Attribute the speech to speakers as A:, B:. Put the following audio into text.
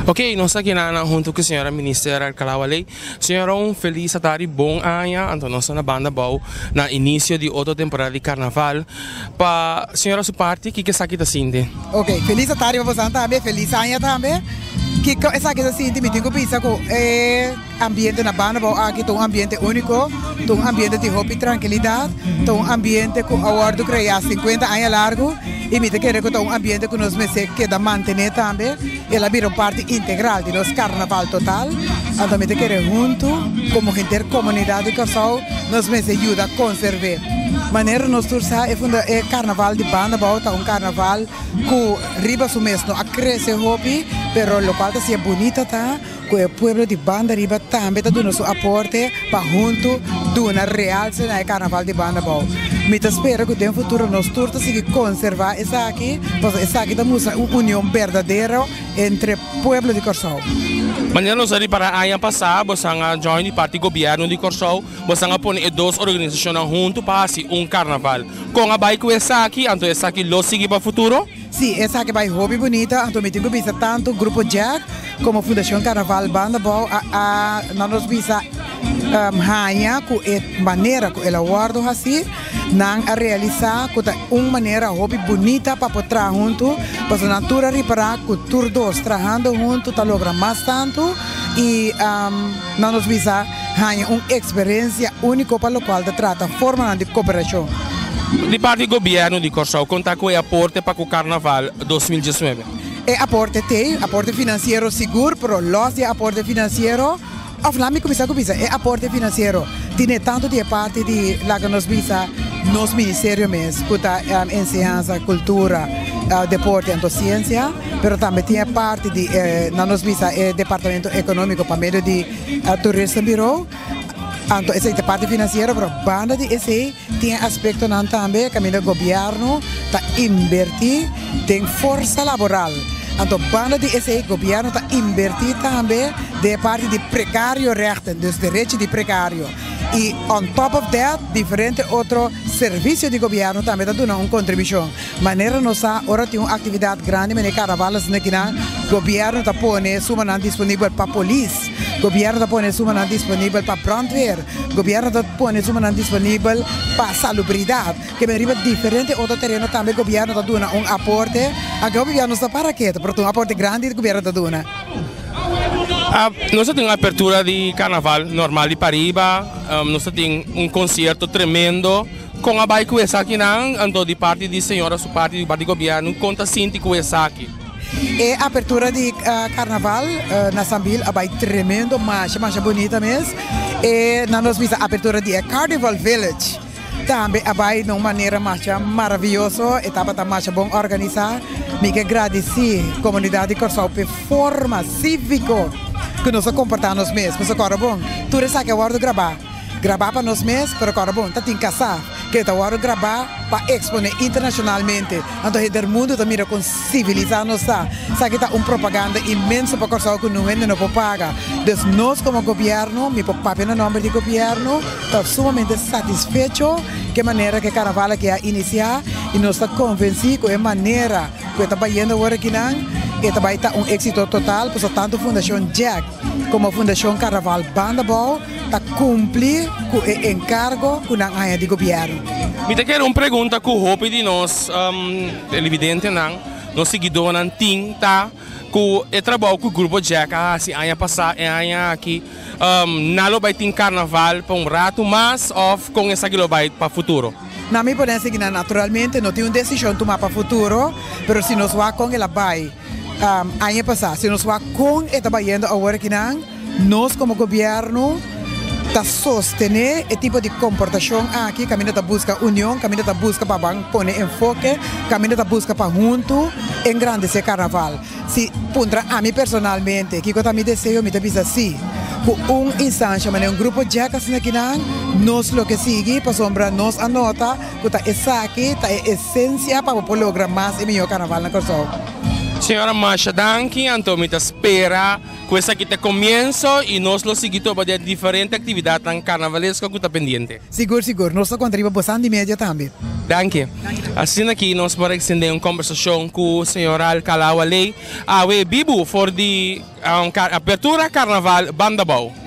A: Ok, nos ta aki na hunto cu señora Minister Alcalá-Wallé. Señora, un feliz atardi, bon aña. Anto nos ta na Banda Abou na inicio di otro temporada di Carnaval. Pa señora su parti, kiko esaki ta sinti?
B: Ok, feliz atardi pa bosan tambe, feliz aña tambe. Kiko esaki ta sinti? Mi tin cu bisa cu e ambiente na Banda Abou aki ta un ambiente unico, ta un ambiente di hopi trankilidad, ta un ambiente cu a wordo crea 50 aña largo y mi ta kere cu ta un ambiente cu nos mester keda mantene tambe. El a bira un parti integral di nos karnaval total. Anto mi ta kere huntu komo henter komunidat di Kòrsou nos mester yuda konserv'é. Manera nos tur sa e funda e karnaval di Banda Bou ta un karnaval ku riba su mes no a krese hopi, pero lokual ta siña bunita ta ku e pueblo di Banda Riba tambe ta duna su aporte pa huntu duna realse na e karnaval di Banda Bou. Mi ta spera ku den futuro nos tur ta sigui konservá esaki, pasobra esaki ta mustra un union berdadero entre pueblo di Kòrsou.
A: Manera nos a ripará aña pasá, bosan a join di parti gobièrnu di Kòrsou, bosan a pone e dos organisashonnan huntu pa hasi un karnaval. Kon a bai ku esaki? Anto esaki lo sigui pa futuro?
B: Sí, esaki bai hopi bunita, anto mi tin ku bisa tantu Grupo Jack komo Fundashon Karnaval Banda Bou a a nan nos bisa haña ku e manera ku el a wòrdu hasí, nan a realisá ku ta un manera hopi bunita pa por traha huntu, pasobra nan tur a ripará ku tur dos trahando huntu ta logra mas tantu i nan nos bisa haña un eksperensia úniko pa lokual ta trata formanan di koperashon.
A: Di parti gobièrnu di Kòrsou konta ku e aporte pa ku Karnaval 2019?
B: E aporte t'ei, aporte finansiero sigur, pero lòs di e aporte finansiero, òf laat mi kuminsá ku bisa, e aporte finansiero tine tantu di e parti di laga nos bisa nos ministerio mes ku ta enseñansa, kultura, deporte anto siensia, pero tambe tin e parti di e nan nos bisa e departamento ekonómiko pa medio di Toeristenbureau. Anto esei ta parti finansiero, pero banda di esei tin e aspektonan tambe kaminda gobièrnu ta inbertí den forsa laboral. Anto banda di esei gobièrnu ta inbertí tambe den e parti di prekario rechten, dus derechi di prekario. I on top of that diferente otro servisio di gobièrnu tambe ta duna un kontribushon. Manera nos sa, ora tin un aktividat grandi manera karnaval asina kinan, gobièrnu ta pone sumanan disponibel pa polis, gobièrnu ta pone sumanan disponibel pa brandweer, gobièrnu ta pone sumanan disponibel pa salubridat. Ke men riba diferente otro tereno tambe gobièrnu ta duna un aporte. Anke hopi bia nos ta para ketu, pero ta un aporte grandi gobièrnu ta duna.
A: Nos ta tin un apertura di karnaval normal di pariba, nos ta tin un konsierto tremendo. Kon a bai ku esakinan? Anto di parti di señora su parti, di parti di gobièrnu, kon ta sinti ku esaki?
B: E apertura di karnaval na Sambil a bai tremendo, masha masha bunita mes. E nan nos bisa apertura di e Carnival Village tambe a bai na un manera masha maravioso, e tabata masha bon organisá. Mi ke gradisí komunidat di Kòrsou p'e forma síviko ku nos a komportá nos mes. Pasobra kòrda bon, tur esaki a wòrdu grabá. Grabá pa nos mes, pero kòrda bon, ta tin kasá ke ta wòrdu grabá pa eksponé internashonalmente. Anto henter mundu ta mira kon sivilisá nos ta. Esaki ta un propaganda inmenso pa Kòrsou ku nun hende no por paga. Dus nos komo gobièrnu, mi por papia na nòmber di gobièrnu, ta sumamente satisfecho ku e manera ku e karnaval aki a inisiá i nos ta konvensí ku e manera ku e ta bayendo awor akinan e ta bai ta un éksito total pasobra tantu Fundashon Jack komo Fundashon Karnaval Banda Bou ta kumpli ku e enkargo ku nan haña di gobièrnu.
A: Mi ta kere un pregunta ku hopi di nos televidentenan, nos siguidónan tin ta ku e trabou ku Grupo Jack a hasi aña pasá e aña aki, nan lo bai tin karnaval pa un ratu mas òf kon esaki lo bai pa futuro?
B: Na mi por sigui nan naturalmente no tin un desishon tumá pa futuro, pero si nos wak kon el a bai aña pasá, si nos wak kon e ta bayendo awor akinan, Nos komo gobièrnu ta sostené e tipo di komportashon aki, kaminda ta buska union, kaminda ta buska pa ban pone enfoke, kaminda ta buska pa huntu engrandesé karnaval. Si puntra ami personalmente kiko ta mi deseo, mi ta bisa si, ku un instansha manera un grupo djèk asina kinan, nos lo ke sigui pasobra nos a nota ku ta esaki ta e esensia pa bo por logra mas i mihó karnaval na Kòrsou.
A: Señora masha danki, anto mi ta spera. Ku esaki ta komienso i nos lo sigui topa den diferente aktividatnan karnavalesko ku ta pendiente.
B: Sigur sigur, nos ta konta riba bosan di media tambe.
A: Danki. Asina aki nos por extende un kombersashon ku señor Alcalá Waley awe bibu for di Apertura Karnaval Banda Bou.